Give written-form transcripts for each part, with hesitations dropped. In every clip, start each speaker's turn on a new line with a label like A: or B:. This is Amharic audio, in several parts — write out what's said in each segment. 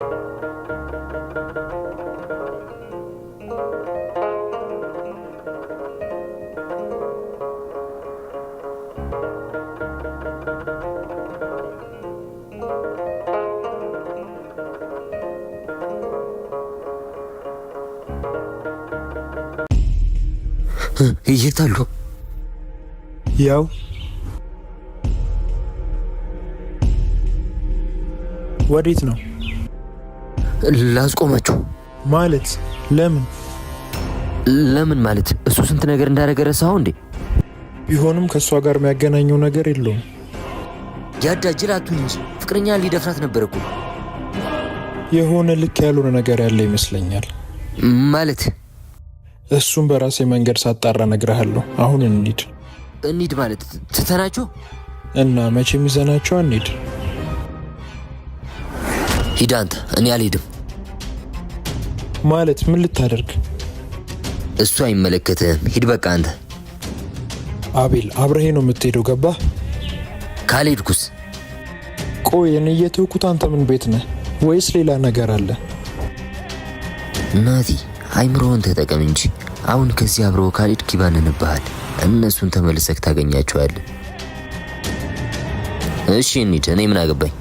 A: የት አሉ?
B: ያው ወዴት ነው?
A: ላስቆማችሁ።
B: ማለት ለምን?
A: ለምን ማለት እሱ ስንት ነገር እንዳደረገ ረሳኸው እንዴ?
B: ቢሆንም ከእሷ ጋር የሚያገናኘው ነገር የለውም።
A: ያዳ ጅል አትሁን እንጂ ፍቅረኛ ሊደፍራት ነበር እኮ።
B: የሆነ ልክ ያልሆነ ነገር ያለ ይመስለኛል።
A: ማለት
B: እሱም በራሴ መንገድ ሳጣራ እነግርሃለሁ። አሁን እንሂድ።
A: እንሂድ ማለት ትተናቸው
B: እና መቼም ይዘናቸው አንሂድ።
A: ሂድ አንተ፣ እኔ አልሄድም።
B: ማለት ምን ልታደርግ?
A: እሱ አይመለከትህም። ሂድ በቃ አንተ።
B: አቤል አብረሄ ነው የምትሄደው፣ ገባህ?
A: ካልሄድኩስ?
B: ቆይ እኔ እየተውኩት አንተ ምን ቤት ነህ? ወይስ ሌላ ነገር አለ?
A: ናቲ አይምሮውን ተጠቀም እንጂ አሁን ከዚህ አብረው ካልሄድክ ይባንንብሃል። እነሱን ተመልሰክ ታገኛቸዋለህ። እሺ እንሂድ። እኔ ምን አገባኝ?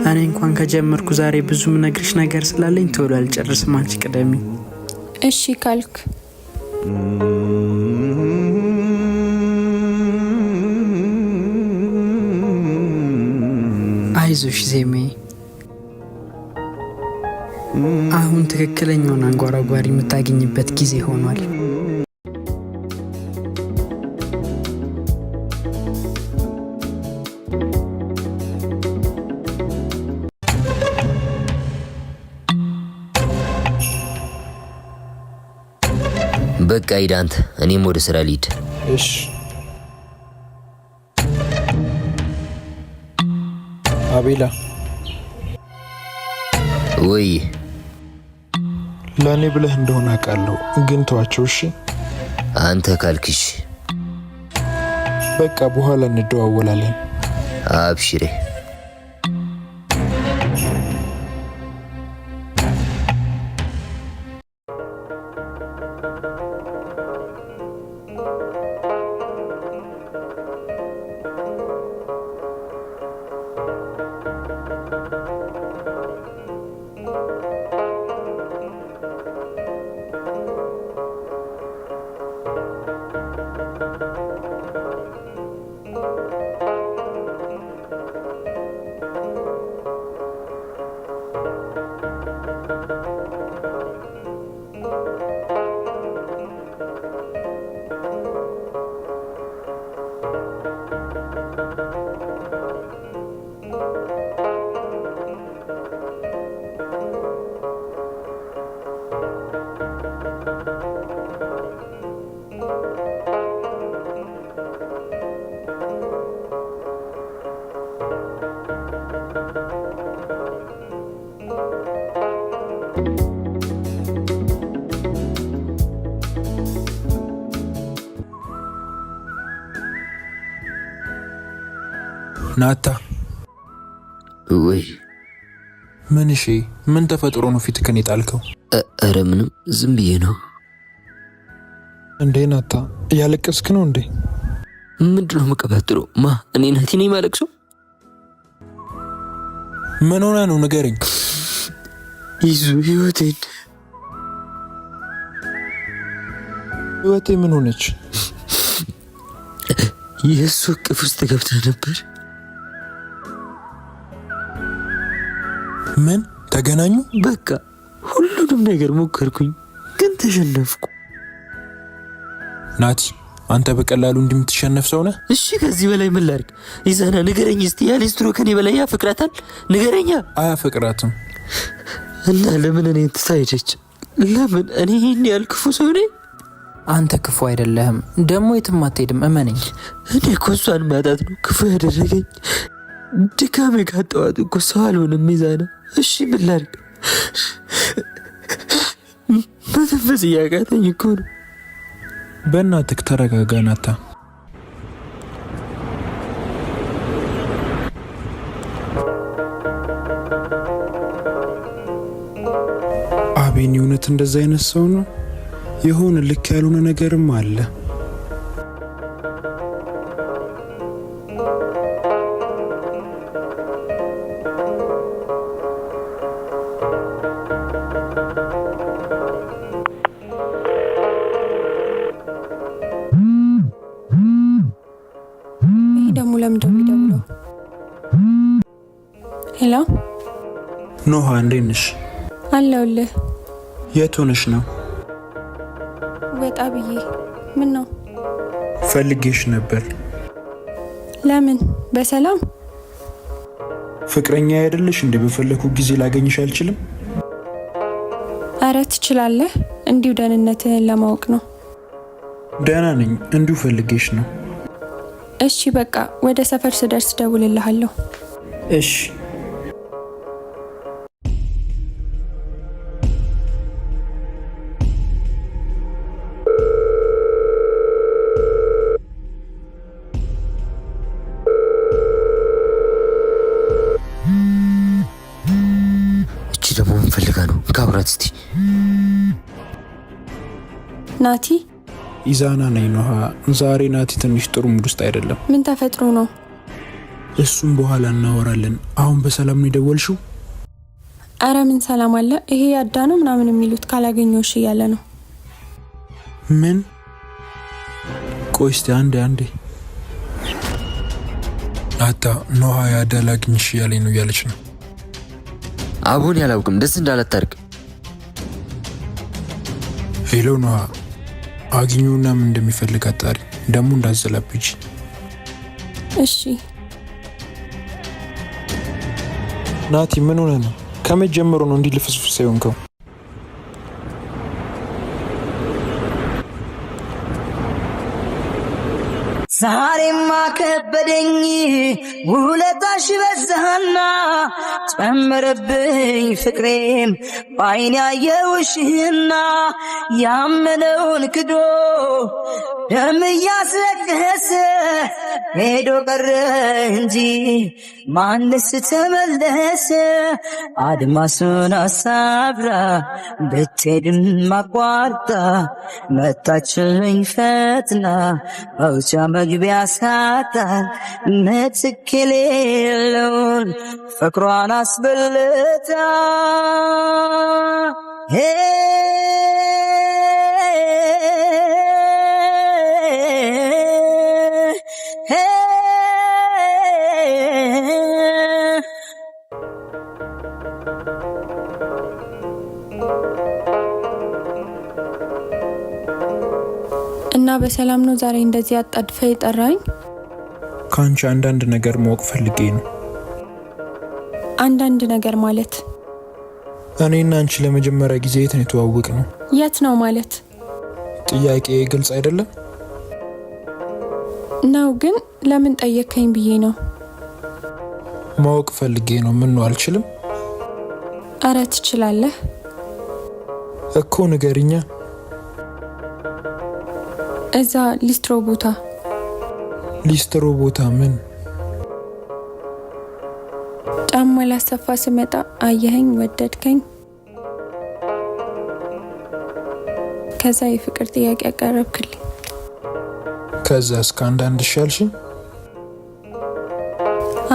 C: እኔ እንኳን ከጀመርኩ ዛሬ ብዙ ምነግርሽ ነገር ስላለኝ ቶሎ አልጨርስም። አንቺ ቅደሚ።
D: እሺ ካልክ
C: አይዞሽ ዜሜ። አሁን ትክክለኛውን አንጓራጓሪ የምታገኝበት ጊዜ ሆኗል።
A: በቃ ሂድ አንተ፣ እኔም ወደ ስራ ልሂድ።
B: እሺ አቤላ።
A: ወይ
B: ለእኔ ብለህ እንደሆነ አውቃለሁ፣ ግን ተዋቸው። እሺ
A: አንተ ካልክሽ
B: በቃ በኋላ እንደዋወላለን።
A: አብሽሬ።
B: ናታ
A: ወይ
B: ምን? እሺ ምን ተፈጥሮ ነው ፊትህን የጣልከው?
A: ኧረ ምንም ዝም ብዬ ነው።
B: እንዴ ናታ እያለቀስክ ነው እንዴ?
A: ምንድን ነው የምቀባጥረው? ማ እኔ ናቲ ነኝ የማለቅሰው?
B: ምን ሆነ ነው ንገረኝ።
A: ይዙ ህይወቴን
B: ህይወቴ ምን ሆነች?
A: የእሱ እቅፍ ውስጥ ገብታ ነበር።
B: ምን ተገናኙ?
A: በቃ ሁሉንም ነገር ሞከርኩኝ፣ ግን ተሸነፍኩ።
B: ናቲ አንተ በቀላሉ እንደምትሸነፍ ሰው ነህ።
A: እሺ ከዚህ በላይ ምን ላድርግ? ይዘና ንገረኝ እስቲ፣ ያ ሊስትሮ ከኔ በላይ ያፈቅራታል? ንገረኛ።
B: አያፈቅራትም።
A: እና ለምን እኔን ትታ ሄደች? ለምን እኔ ይህን ያህል ክፉ ሰው ነኝ?
C: አንተ ክፉ አይደለህም፣ ደግሞ የትም አትሄድም፣ እመነኝ።
A: እኔ እኮ እሷን ማጣት ነው ክፉ ያደረገኝ። ድካሜ ካጠዋት እኮ ሰው አልሆንም። ሚዛና እሺ ምን ላድርግ? መተንፈስ እያቃተኝ እኮ ነው።
B: በእናትህ ተረጋጋ ናታ። አቤን የእውነት እንደዛ አይነት ሰው ነው? የሆነ ልክ ያልሆነ ነገርም አለ።
D: ይሄ ደግሞ ለምንድን ነው የሚደውለው? Hello፣
B: ኖሃ እንዴት ነሽ?
D: አለሁልህ።
B: የት ሆነሽ ነው?
D: ወጣ ብዬ። ምን ነው?
B: ፈልጌሽ ነበር።
D: ለምን? በሰላም
B: ፍቅረኛ አይደለሽ እንዴ? በፈለኩ ጊዜ ላገኝሽ አልችልም?
D: አረ ትችላለህ። እንዲሁ ደህንነትህን ለማወቅ ነው።
B: ደህና ነኝ። እንዲሁ ፈልጌሽ ነው።
D: እሺ በቃ ወደ ሰፈር ስደርስ ደውልልሃለሁ።
B: እሺ።
A: እቺ ደግሞ ምን ፈልጋ ነው? ካብራት እስቲ።
D: ናቲ፣
B: ኢዛና ነኝ ኖሃ። ዛሬ ናቲ ትንሽ ጥሩ mood ውስጥ አይደለም።
D: ምን ተፈጥሮ ነው?
B: እሱም በኋላ እናወራለን። አሁን በሰላም ነው የደወልሽው?
D: አረ ምን ሰላም አለ? ይሄ ያዳ ነው ምናምን የሚሉት ካላገኘሁሽ እያለ ነው።
B: ምን? ቆይ እስቲ አንዴ አንዴ። ናታ ኖሃ ያዳ ላግኝሽ እያለኝ ነው እያለች ነው።
A: አቡን ያላውቅም። ደስ እንዳላታርግ።
B: Hello ኖሃ፣ አግኙና ምን እንደሚፈልግ አጣሪ። ደግሞ እንዳዘላብጂ።
D: እሺ
B: ናቲ ምን ሆነ ነው? ከመጀመሩ ነው እንዲህ ልፍስፍስ የሆንከው?
E: ዛሬማ ከበደኝ ውለታሽ በዛና ጨመረብኝ ፍቅሬም በዓይን ያየውሽና ያመነውን ክዶ ደም እያስለቀሰ ሄዶ ቀረ እንጂ ማንስ ተመለሰ? አድማሱን አሳብራ ብትሄድም አቋርጣ መታችልኝ ፈጥና መውጫ መግቢያ ሳጣ ምትክ የሌለውን ፍቅሯን አስበልጣ
D: እና በሰላም ነው ዛሬ እንደዚህ አጣድፈ የጠራኝ?
B: ከአንቺ አንዳንድ ነገር ማወቅ ፈልጌ ነው።
D: አንዳንድ ነገር ማለት?
B: እኔና አንቺ ለመጀመሪያ ጊዜ የት ነው የተዋወቅነው?
D: የት ነው ማለት?
B: ጥያቄ ግልጽ አይደለም?
D: ነው ግን ለምን ጠየከኝ ብዬ ነው።
B: ማወቅ ፈልጌ ነው። ምን ነው አልችልም?
D: አረ ትችላለህ
B: እኮ ንገሪኛ።
D: እዛ ሊስትሮ ቦታ።
B: ሊስትሮ ቦታ ምን?
D: ጫማ ላሰፋ ስመጣ አየኸኝ፣ ወደድከኝ። ከዛ የፍቅር ጥያቄ ያቀረብክልኝ።
B: ከዛ እስከ አንዳንድ እሺ አልሽኝ?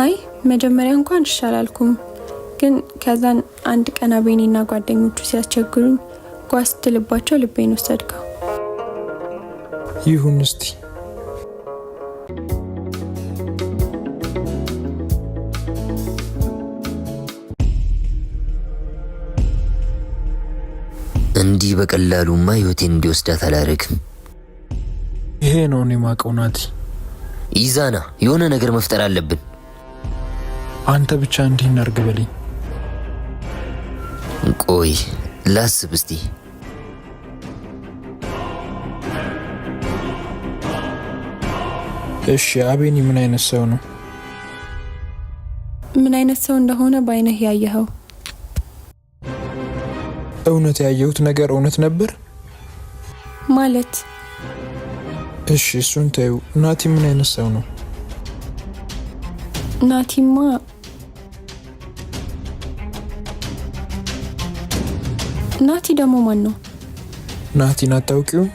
D: አይ መጀመሪያ እንኳን እሺ አላልኩም፣ ግን ከዛን አንድ ቀን አቤኔና ጓደኞቹ ሲያስቸግሩኝ ጓ ስትልባቸው ልቤን ወሰድከው።
B: ይሁን እስቲ።
A: እንዲህ በቀላሉማ ህይወቴን እንዲወስዳት አላደርግም።
B: ይሄ ነው እኔ ማቀው ናቲ።
A: ኢዛና የሆነ ነገር መፍጠር አለብን።
B: አንተ ብቻ እንዲህ እናርግ በለኝ።
A: ቆይ ላስብ እስቲ።
B: እሺ አቤኒ ምን አይነት ሰው ነው?
D: ምን አይነት ሰው እንደሆነ በአይንህ ያየኸው።
B: እውነት ያየሁት ነገር እውነት ነበር
D: ማለት?
B: እሺ እሱን ተይው። ናቲ ምን አይነት ሰው ነው?
D: ናቲማ ናቲ ደግሞ ማን ነው?
B: ናቲን አታውቂውም?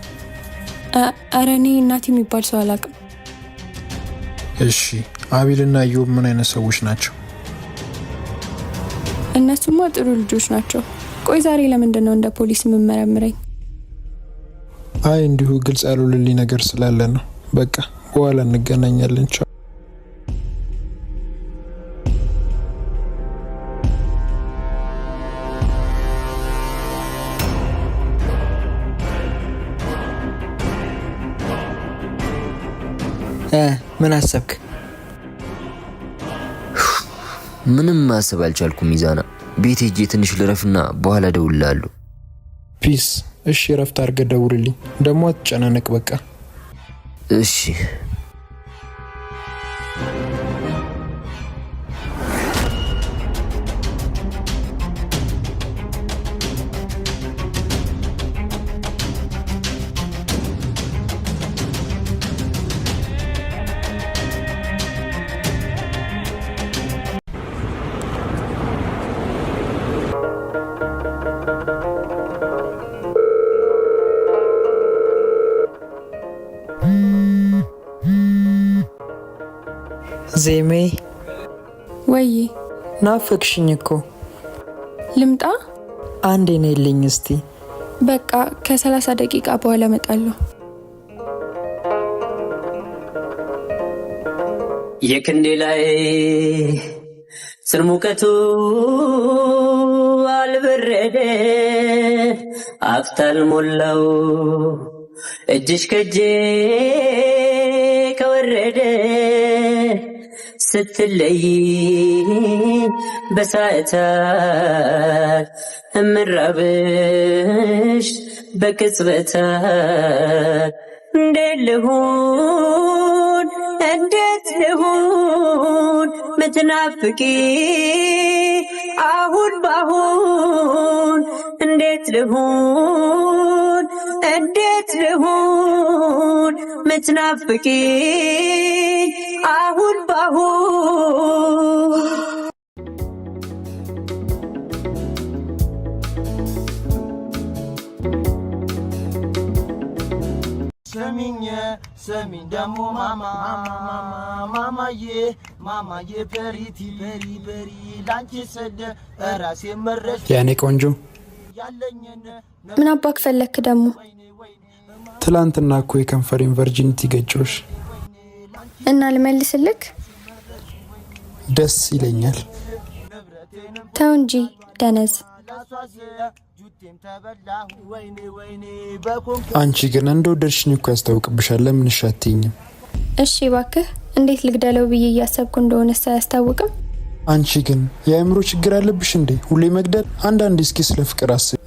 D: ኧረ እኔ ናቲ የሚባል ሰው አላውቅም።
B: እሺ አቤልና ኢዮብ ምን አይነት ሰዎች ናቸው?
D: እነሱማ ጥሩ ልጆች ናቸው። ቆይ ዛሬ ለምንድን ነው እንደ ፖሊስ የምመረምረኝ?
B: አይ እንዲሁ ግልጽ ያልሆነልኝ ነገር ስላለ ነው። በቃ በኋላ እንገናኛለን። ቻው።
C: ምን አሰብክ?
A: ምንም ማሰብ አልቻልኩም። ሚዛና ቤት ሄጄ ትንሽ ልረፍና በኋላ እደውልልሃለሁ።
B: Peace። እሺ እረፍት አድርገህ ደውልልኝ። ደግሞ አትጨናነቅ። በቃ
A: እሺ።
C: ዜሜ
D: ወይ
C: ናፈቅሽኝ እኮ።
D: ልምጣ?
C: አንዴ ነይልኝ እስቲ።
D: በቃ ከ30 ደቂቃ በኋላ እመጣለሁ።
F: የክንዴ ላይ ስር ሙቀቱ አልበረደ፣ አፍታል ሞላው እጅሽ ከጄ ከወረደ፣ ስትለይ በሰዓታት እምራብሽ በቅጽበታት፣ እንዴት ልሁን፣ እንዴት ልሁን ምትናፍቂ አሁን ባሁን፣ እንዴት ልሁን፣ እንዴት ልሁን ምትናፍቂ አሁን ባሁን።
G: ስሚኝ ስሚኝ ደሞ ማማ ማማዬ ማማዬ pretty very very ላንቺ ስል ራሴ መረሽ
B: የኔ ቆንጆ።
G: ያለኝን
D: ምን አባክ ፈለክ ደግሞ?
B: ትላንትና እኮ የከንፈሬን virginity ገጨሁሽ።
D: እና ልመልስልክ?
B: ደስ ይለኛል።
D: ተው እንጂ ደነዝ።
B: አንቺ ግን እንደወደድሽኝ እኮ ያስታውቅብሻል። ለምን እሺ አትይኝም?
D: እሺ እባክህ፣ እንዴት ልግደለው ብዬ እያሰብኩ እንደሆነ አያስታውቅም?
B: አንቺ ግን የአእምሮ ችግር አለብሽ እንዴ? ሁሌ መግደል። አንዳንዴ እስኪ ስለ ፍቅር አስቢ።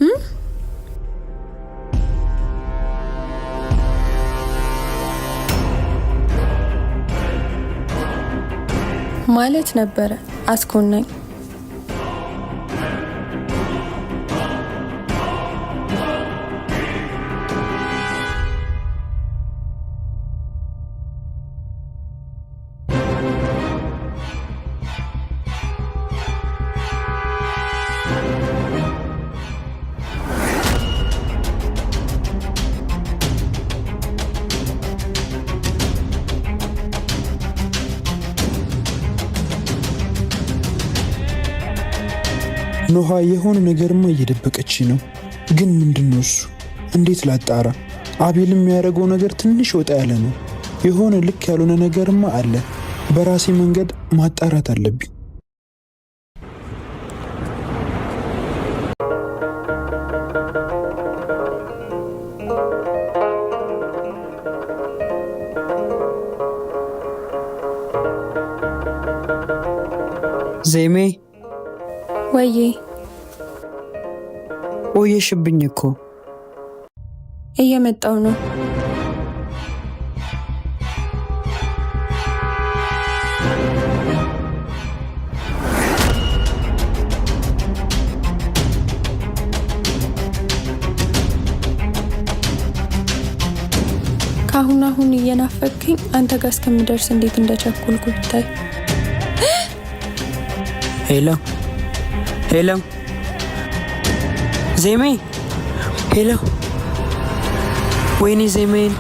D: ማለት ነበረ። አስኮናኝ።
B: ኖሃ የሆነ ነገርማ እየደበቀች ነው። ግን ምንድን ነው እሱ? እንዴት ላጣራ? አቤል የሚያደርገው ነገር ትንሽ ወጣ ያለ ነው። የሆነ ልክ ያልሆነ ነገርማ አለ። በራሴ መንገድ ማጣራት አለብኝ።
C: ዜሜ።
D: ወዬ።
C: ቆየሽብኝ እኮ።
D: እየመጣው ነው። ከአሁን አሁን እየናፈቅከኝ አንተ ጋር እስከምደርስ እንዴት እንደቸኮልኩ ብታይ።
C: Hello hello፣ ዜሜ hello። ወይኔ ዜሜን።